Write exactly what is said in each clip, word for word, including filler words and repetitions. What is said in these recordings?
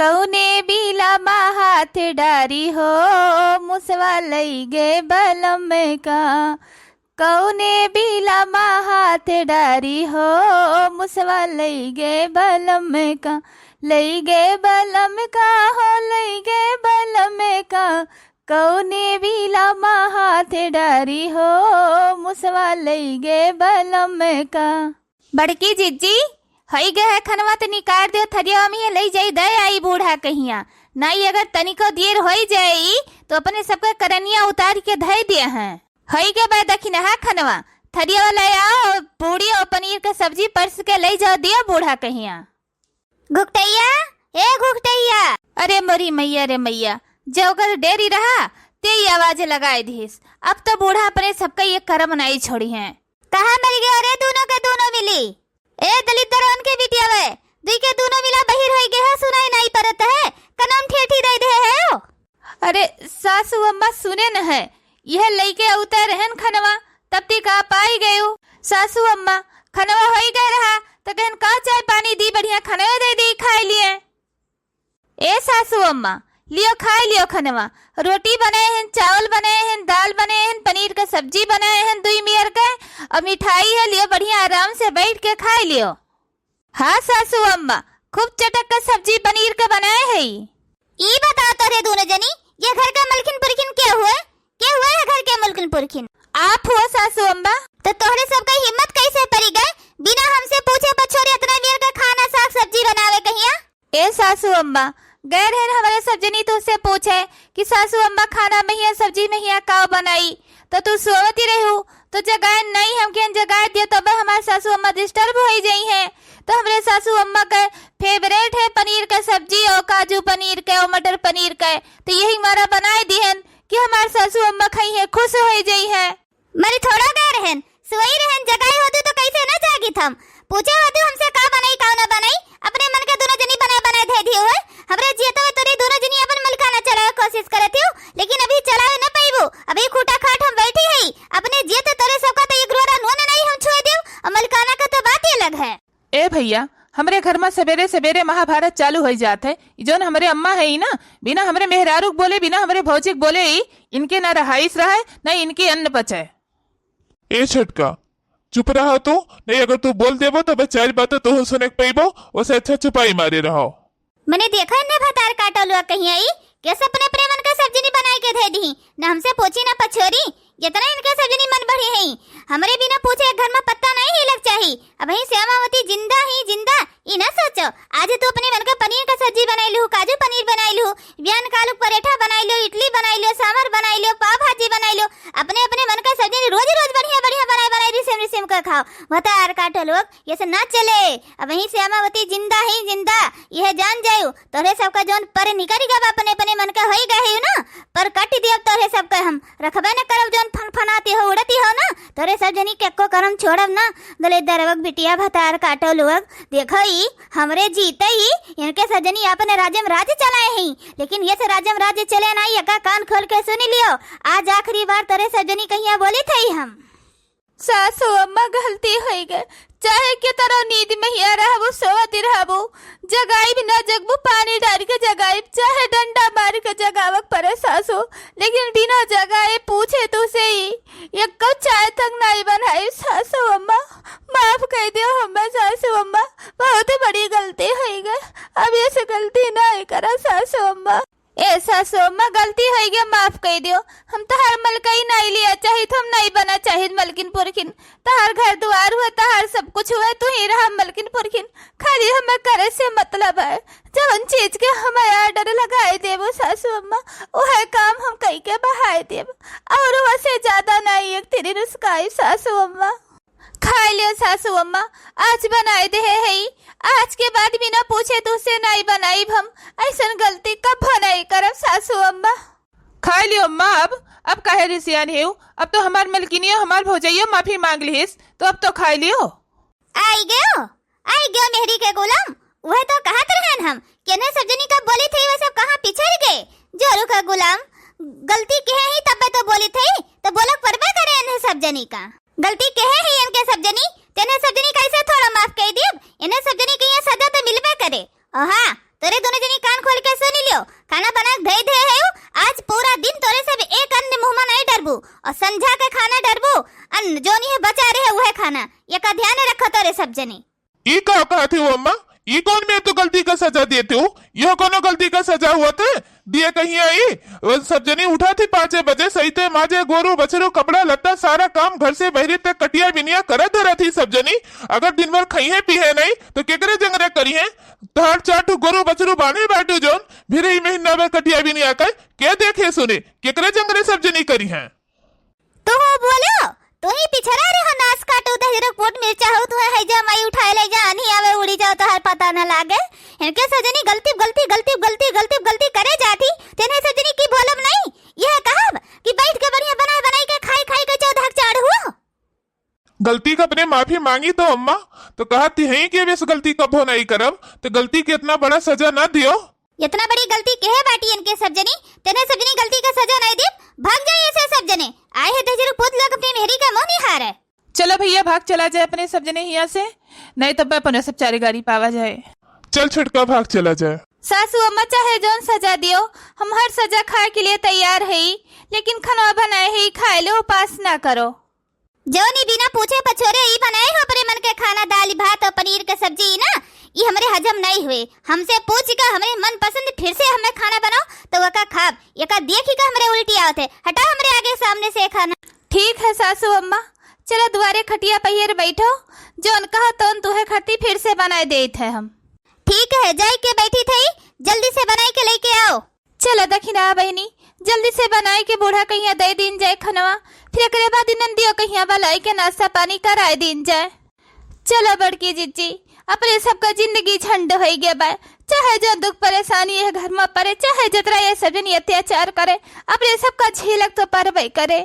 कउने बिला मा हाथ डारी हो, मुसवा लइगे बलम का। कउने बिला मा हाथ डारी हो, मुसवा लइगे बलम का। लइगे बलम का हो, लइगे बलम का। कउने बिला मा हाथ डारी हो, मुसवा लइगे बलम का। बड़की जिज्जी, होई गए है खनवा, त निकार दियो थरिया में, ये लई जाई, दे आई बूढ़ा कहिया। नाई अगर तनिको देर होई जाई, तो अपने सबके करनिया उतार के धई दिए हैं। होई गए बा दखिनहा खनवा, थरिया वाला आओ, पूड़ी और पनीर के सब्जी परस के लई जाओ, दियो बूढ़ा कहिया। घुघटैया, ए घुघटैया। अरे मोरी मैया रे मैया, जो ओकर डेरी रहा, ते ही आवाज लगाए दिहिस। अब तो बूढ़ा अपने सबका ये करम नाई छोड़ी हैं। कहाँ मर गयो रे दोनों के दोनों मिली? ए दलिद्दरवन के बिटिया वे, दुई के दोनों मिला बहिर होई गए है, सुनाई नाई परत है, कनम ठेठी दे दे है ओ। अरे सासू अम्मा सुने न है, यह लइके अउते रहन खनवा, तब तक आप आई गयू। सासू अम्मा, खनवा होई गए रहा, त कहन का चाय पानी दी, बढ़िया खनवा दे दी, खाई लिए। ए सासू अम्मा, लियो खाई लियो खनवा, रोटी बनाए हैं, चावल बनाए हैं, दाल बनाए हैं, पनीर का सब्जी बनाए हैं दुई मेर के, और मिठाई है, लियो बढ़िया आराम से बैठ के खाई लियो। हाँ सासू अम्मा, खूब चटक के सब्जी पनीर के बनाए है। ई बताओ तोहरे दोनों जनी, ये घर के मलकिन पुरखिन के हुए? के हुए है घर के मलकिन पुरखिन? आप हुआ सासू अम्मा। तो तोहरे सबका हिम्मत कैसे पड़ी गए, बिना हमसे पूछे पछोरे इतना मेर का खाना साग सब्जी बनावे कहिया? ए सासू अम्मा, गए रहन हमारे सब जनी तुझसे पूछे कि सासू अम्मा खाना महिया सब्जी महिया का बनाई, तो तू सोवती रहू, तो जगाए नहीं, हम केन जगाए दियो, तब हमार सासू अम्मा disturb होई जाई हैं। तो हमरे सासू अम्मा के favourite है पनीर का सब्जी और काजू पनीर के और मटर पनीर के, तो यही मारा बनाए दिहन कि हमार सासू अम्मा खाई है, खुश होई जाई है। मरी थोड़ा गए रहन, सोई रहन, जगाई होती तो कैसे ना जागित हम। पूछे होती हमसे का बनाई, का ना बनाई, अपने मन के दोनों जनी बनाए बनाए धे दियो है। हमरे जियत में तोरी दोनों जनी अपन मलकाना चलावे कोशिश करत हो, लेकिन अभी चलावे न पाइबू। अभी खूटा खाट हम बैठी है, अपने जियत तोरे सबका तो एक रोरा नून नहीं हम छुए देव, और मलकाना का तो बात ही अलग है। ए भैया, हमरे घर में सबेरे सबेरे महाभारत चालू होई जात है। ई जौन हमरे अम्मा है ई ना, बिना हमरे मेहरारू के बोले, बिना हमरे भौजी के बोले ई, इनके ना रहाइश रहे, ना इनके अन्न पचे। ए छटका, चुप रहा तू, नहीं अगर तू बोल देबो तो बस चार बात तोहू सुने के पइबो, ओसे अच्छा चुपाई मारे रहो। मने देखा न भतार काटो लोग कहीं आई, कैसे अपने अपने मन का सब्जी नहीं बनाए के धे दी, न हमसे पूछी न पछोरी, इतना इनके सब्जी नहीं मन बढ़े है। हमरे बिना पूछे एक घर में पत्ता नहीं हिलक चाही। अबहीं श्यामावती जिंदा ही जिंदा, ई ना सोचो, आज तू अपने मन का पनीर का सब्जी बनाई लू, काजू पनीर बनाई लू, बियान कालू परेठा बनाई लो, इडली बनाई लो, सांभर बनाई लो, पाव भाजी बनाई लो, अपने अपने मन का सब्जी रोज रोज बढ़िया बढ़िया बनाई बनाई रिसिम रिसिम कर खाओ। भतार काटो लोग, ये से ना चले। अबहीं श्यामावती जिंदा ही जिंदा, यह जान जायु, तोहरे सबका जौन पर निकल गवा अपने अपने मन का होई गए है ना, पर कट दिया तोहरे सबका हम रखबे न करब, जौन फनफनाती हो उड़ती हो ना, तोहरे सब जनी के एको करम छोड़ब ना। दलिद्दरवक बिटिया भतार काटो लोग, देखो ई हमरे जीते ही इनके सजनी अपने राज्य में राज्य चलाए ही, लेकिन ये से राज्य में राज्य चले ना, एका कान खोल के सुन लियो, आज आखिरी बार तोरे सजनी कहिया बोली थई हम। सासू अम्मा गलती होई गए, चाहे के तरह नींद में हिया रहबो, सोवत रहबो, जगाई भी ना जगबो, पानी डाल के जगाई, चाहे डंडा मार के जगावक पड़े सासू, लेकिन बिना जगाए पूछे तो से ही एक कप चाय तक नहीं बनाई। सासू अम्मा, माफ कर दियो हमें सासू अम्मा, बहुत बड़ी गलती होई गए, अब ये से गलती नहीं करा सासू अम्मा। ए सासू अम्मा, गलती होई गए, माफ कर दियो, हम तहार मलकई नहीं लिया चाहित, हम नहीं बना चाहित मलकिन पुरखिन, तहार घर दुआर हुए, तहार सब कुछ हुए, तू ही रहा मलकिन पुरखिन, खाली हमें करे से मतलब है। जवन चीज के हमें order लगाए देबो सासू अम्मा, वह काम हम कई के बहाए देब, और वसे ज्यादा नाई एक तेरी रुस्काई सासू अम्मा। खाए लियो सासू अम्मा, आज बनाए दे है, आज के बाद बिना पूछे तुझसे नाई बनाई हम, ऐसन गलती कब नहीं करब सासू अम्मा। खाए लियो अम्मा, अब, अब काहे रिसियान हेउ, अब तो हमार मलकिनियो, हमार भौजइयो माफी मांग लिहिस, तो अब तो खाए लियो। आई गयो, आई गयो मेहरी के गुलाम, वह तो कहत रहन हम, केने सब जनी का बोली थी, वह सब कहाँ पिछड़ गए? जोरू का गुलाम, गलती केहे ही तब्बे तो बोली थी, तो बोलक परबे करे इन्हें सब जनी का। गलती केहे ही इनके सब जनी, तेने सब जनी कैसे थोड़ा माफ कर दियब? इन्हें सब जनी के यहाँ सजा तो मिलबे करे। और हाँ, तोरे दोनों जनी कान खोल जनी। ई का कहत हो अम्मा? ई कौन में तू गलती का सजा देत हो? यह कौनो गलती का सजा हुआ थे? दिए कहिया ई? वो सब जनी उठा थी पाँचे बजे, सही ते माजे, गोरू, बछरू, कपड़ा, लत्ता, सारा काम घर से बहरी तक कटिया बिनिया करत धरत ही सब जनी। अगर दिन भर खइहे पीहे नहीं, तो केकरे जंगरे करिहे? तोहार चार ठो गोरू, बछरू बांधे बाटू जौन, फिर ही महीना भर कटिया बिनिया कर, के देखे सुने? केकरे जंगरे सब जनी करिहे? तू हो बोलो, तू ही पिछड़ा रहे हो, नास काटो, दहिजरो कोट मिर्चा हो, तू है, है जा, माई उठाए ले जा, आन्ही आवे, उड़ी जाओ, तोहार पता न लागे। इनके सजनी गलती, गलती, गलती, गलती, गलती करे जाती, तेने सजनी की बोलब नहीं। यह कहब कि बैठ के बढ़िया बनाए, बनाए के खाई, खाई के चौदह चाड़ हुआ। गलती का अपने माफी मांगी तो अम्मा, तो कहती हैं कि अब इस गलती कभो नहीं करब, तो गलती के इतना बड़ा सजा ना दियो। इतना बड़ी गलती केहे बाटी इनके सब जनी, तेने सब जनी गलती का सजा नहीं देब, भाग जाए ऐसे सब जने। आए है दहिजरू पूत लोग अपनी मेहरी का मुंह निहारे। चलो भैया, भाग चला जाए अपने सब जने हियाँ से, नहीं तब अपने सब चारे गारी पावा जाए। चल छोटका, भाग चला जाए। सासू अम्मा चाहे जौन सजा दियो, हम हर सजा खाए के लिए तैयार है, लेकिन खनवा बनाए है, खाए लो, उपास ना करो। जौन ई बिना पूछे पछोरे ई बनाए हो अपने मन के खाना, दाल भात और पनीर के सब्जी ई ना, ई हमरे हजम नहीं हुए। हमसे पूछ के हमरे मनपसंद फिर से हमें खाना बनाओ, तो वका खाब। एका देखी का हमरे उल्टी आवत है। हटा हमरे आगे सामने से खाना। ठीक है सासू अम्मा, चलो दुआरे खटिया पहियर बैठो, जौन कहो तौन तुहे खाती फिर से बनाए देत है हम। ठीक है, जाई के बैठी थई, जल्दी से बनाई के लेके आओ। चलो दखिना बहिनी, जल्दी से बनाई के बूढ़ा कहिया दे दीन जाए खनवा, फिर एकरे बाद नंदियो कहिया बलाई के नाश्ता पानी कराए दीन जाए। चलो बड़की जिज्जी, अपने सबका जिंदगी झंड होई गया बा, चाहे जो दुख परेशानी ये घर में पड़े, चाहे जतरा ये सब जनी अत्याचार करे, अपने सबका झीलक तो परबे करे।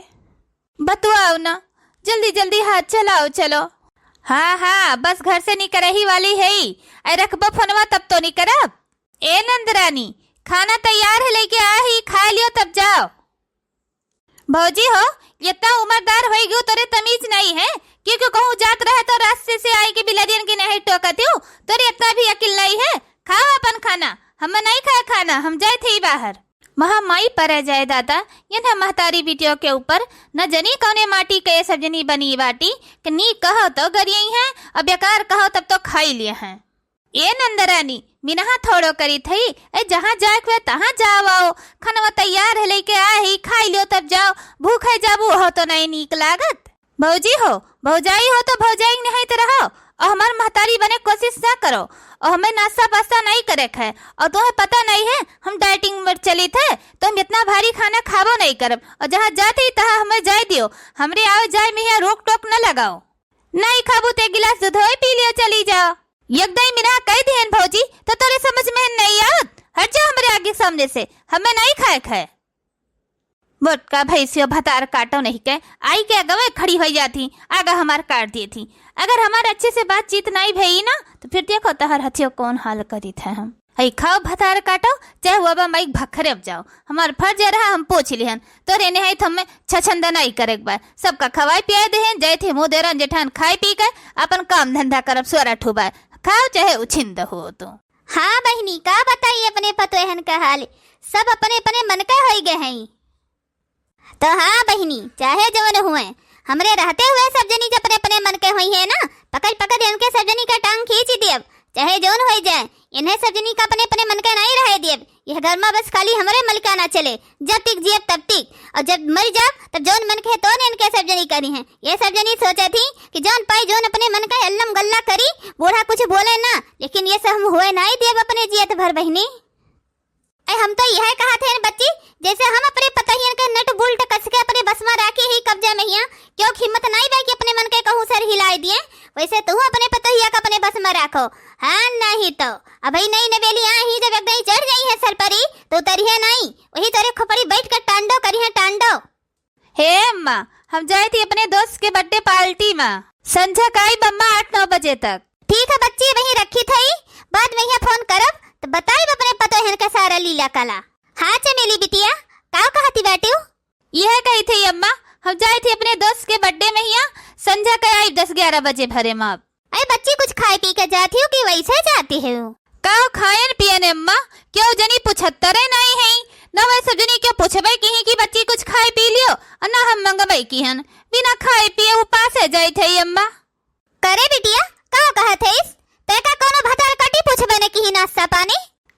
बतुआओ ना, जल्दी जल्दी हाथ चलाओ, चलो। हाँ हाँ, बस घर से निकरही वाली है, ऐ रखबो फोनवा तब तो निकरब। ए नंदरानी, खाना तैयार है, लेके आ ही, खा लियो तब जाओ। भौजी हो, इतना उम्रदार होई गयो, तोरे तमीज नहीं है? क्यों क्यों कहूँ जात रहे तो रास्ते से आई के बिलरियन के नहीं टोकत हो, तोरे इतना भी अकिल नहीं है? खाओ अपन खाना, हम नहीं खाए खाना, हम जाए थे ही बाहर। महामाई परे जाए दादा, यन्ह महतारी बिटियों के ऊपर न जनी कौने माटी के ये सब जनी बनी बाटी, कि नी कहो तो गरियई हैं, अब बेकार कहो तब तो खाई लिए हैं। ए नंदरानी, मिनहा थोड़ो करी थई, ए जहाँ जाए के हुए तहाँ जाओ आओ, खनवा तैयार है लेके आए ही, खाई लियो तब जाओ, भूखे जाबू हो तो नहीं नीक लागत। भौजी हो, भौजाई हो तो भौजाई नहीं तो रहो, और हमार महतारी बने कोशिश ना करो, और हमें नाश्ता पास्ता नहीं करे है, और तुम्हें पता नहीं है हम डाइटिंग में चली थे, तो हम इतना भारी खाना खाबो नहीं करब, और जहाँ जाते ही तहाँ हमें जाए दियो, हमरे आवे जाए में यहाँ रोक टोक न लगाओ। नहीं खाबू ते गिलास दूधोए पी लियो, चली जाओ। एकदम मिनहा कह दिहन भौजी, तो तोरे समझ में नहीं आवत। हट जा हमरे आगे सामने से, हमें नहीं खाए खाए। मोटका भैंसियो भतार काटो नहीं के, आई के अगवे खड़ी हो जाती, आगा हमार काट दी थी। अगर हमार अच्छे से बातचीत नहीं भई ना, तो फिर देखो तोहर हथियो कौन हाल करी थे हम। हई खाओ भतार काटो, चाहे वो बा माइक भखरे अब जाओ। हमार फर्ज रहा, हम पूछ लिहन। तोरे नेहाई तो हमें छछंदा नहीं करे के बा। सबका खवाई पियाई देहन, जाए थे मुँह देरन जेठान खाए पी के अपन काम धंधा करब, सोरा ठुबा खाओ चाहे उछिंद हो तो। हाँ बहिनी, का बताई अपने पतोहन का हाल, सब अपने अपने मन के होई गए हैं। तो हाँ बहिनी, चाहे जवन हुए, हमरे रहते हुए सब जनी जब अपने अपने मन के होई है ना, पकड़ पकड़ इनके सब जनी का टांग खींच दियब, चाहे जवन होई जाए, इन्हें सब जनी का अपने अपने मन के नहीं रहे दियब। यह घर में बस खाली हमरे मलिकाना चले, जब तक जियब तब तक, और जब मर जाब तब जौन मन के तो इनके सब जनी करी हैं। ये सब जनी सोचे थी कि जौन पाई जौन अपने मन का अल्लम गल्ला करी, बूढ़ा कुछ बोले ना, लेकिन ये सब हम हुए नहीं दियब अपने जियत भर बहिनी। ऐ हम तो यह कहा थे बच्ची, जैसे हम अपने पतोहियन के नट बुल्ट कस के अपने बस में राखे ही कब्जे में हिया, क्यों हिम्मत नहीं बा कि अपने मन के कहूँ सर हिलाए दिए, वैसे तू अपने पतोहिया का अपने बस में राखो। हाँ नहीं तो अबही नई नवेली आई ही जब एकदम चढ़ जाई है सर परी, तो उतरिहे नहीं, वही तोरे खोपड़ी बैठ के टांडो करिहे टांडो। हे अम्मा, हम जाए थी अपने दोस्त के बर्थडे पार्टी में, संझा का आई बम्मा आठ नौ बजे तक। ठीक है बच्ची, वहीं रखी थई, बाद में यहाँ फोन करब तो बताइब अपने पतोहन के सारा लीला कला। हाँ चमेली बिटिया, का कहती बाटिउ? यह कही थी अम्मा, हम जाए थी अपने दोस्त के बर्थडे में हिया, संझा के आई दस ग्यारह बजे भरे में। अब अरे बच्ची, कुछ खाए पी के जाती हो कि वैसे जाती हो? का खायन पियन अम्मा, क्यों जनी पूछत तरे नहीं है, न वह सब जनी क्यों पूछबे की है कि बच्ची कुछ खाए पी लियो, और ना हम मंगबे की हन, बिना खाए पिए उपास है जाए थे अम्मा। करे बिटिया, का कहत हइस? तैं का कउनो भतार काटी पूछबे न किही नाश्ता पानी?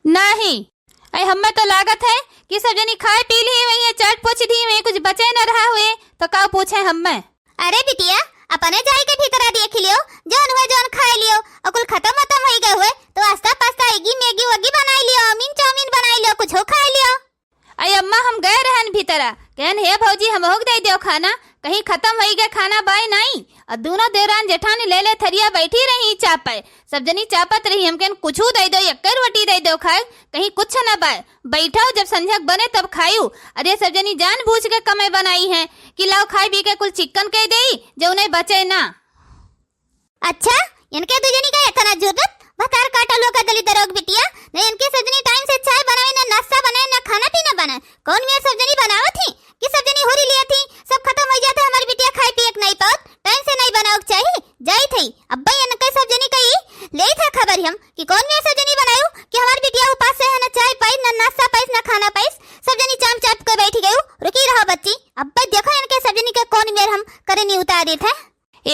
नहीं, अइ हम्मे तो लागत है कि सब जनी खाए पी लिही, वही चाट पोछ दिही, वही कुछ बचे न रहा हुए, तो का पूछे हम्मे? अरे बिटिया, अपने जाइके भीतरा देखि लियो, जउन हुए जउन खाइ लियो, अउ कुल खतम वतम होइ गए हुए, तो आस्ता पास्ता एगी मैगी वगी बनाइ लियो, अमीन चाउमीन बनाइ लियो, कुछ खाइ लियो। अइ अम्मा, हम गए रहन भीतरा, कहन, "हे भौजी, हमहू के दइ देउ खाना, कहीं खतम होइ गए खाना बाय नाई।" अउ दूनो देवरान जेठानी ले ले थरिया बैठी रही चापे, सब जनी चापत रही, हम कहन, "कुछू दइ देउ, एक्के रोटी दइ देउ खाए, कहीं कुछ न बाय, बैठउ, जब संझक बने तब खायू।" अरे सब जनी जानबूझ के कमे बनाई हैं कि लाओ खाए पी के कुल चिक्कन कइ देई, जउने बचे ना। अच्छा, इनके दुइ जनी का एतना जुर्रत? भतार काटल होकर दलिदरोग बिटिया, न इनके सब जनी टाइम से चाय बनावे, न नाश्ता बनावे, न खाना पीना बनावे। कउन मेर सब जनी बनावत ही कि सब जनी हुरी लियत ही, सब खतम होइ जात है, हमार बिटिया खाए पिए के नाई पावत, टाइम से नाई बनावे के चाही। जाइत ही, अब्बे इनके सब जनी कही लेइत है खबर हम कि कउन मेर सब जनी बनायू कि हमार बिटिया उपास से है, न चाय पाइस, न नाश्ता पाइस, न खाना पाइस, सब जनी चाम चाप के बैठी गयू। रुकी रहो बच्ची, अब्बे देखो इनके सब जनी के कउन मेर हम करे नी उतारित है।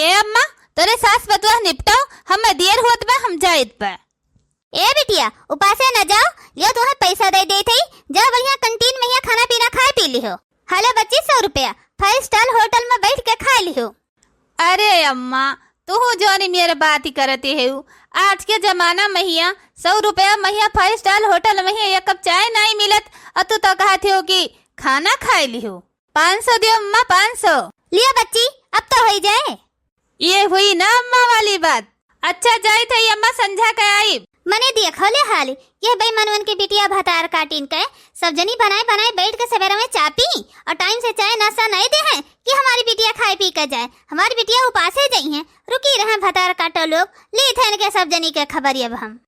ए अम्मा, तोरे सास बतवा निपटाओ, हम्मे देर होत बा, हम जाइत बा। ए बिटिया, उपासे न जाओ, लियो तुहें पैसा दइ देइत हई, जाओ बढ़िया कैंटीन में हियाँ खाना पीना खाए पी लिहो। हलो बच्ची, सौ रुपया, five star hotel में बैठ के खाए लिहो। अरे अम्मा, तुहू जौनी मेर बात करत हेउ, आज के जमाना में हियाँ सौ रुपया में हियाँ five star hotel में हियाँ एक कप चाय नाई मिलत, अउ तू तो कहत हेउ कि खाना खाए लिहो। पाँच सौ दियो अम्मा, पाँच सौ। लियो बच्ची, अब तो होइ जाए। ये हुई ना अम्मा वाली बात। अच्छा जाइत हई अम्मा, संझा के आइब। मने देखो ले हाल, ये बेईमानवन के बिटिया भतार काटिन के, सब जनी बनाए बनाए बैठ के सवेरे में चाय पी अउ टाइम से चाय नाश्ता नहीं दे हैं कि हमारी बिटिया खाए पी के जाए, हमारी बिटिया उपासे जाई हैं। रुकी रहे भतार काटो लोग, ली थे इनके सब जनी के खबर अब हम।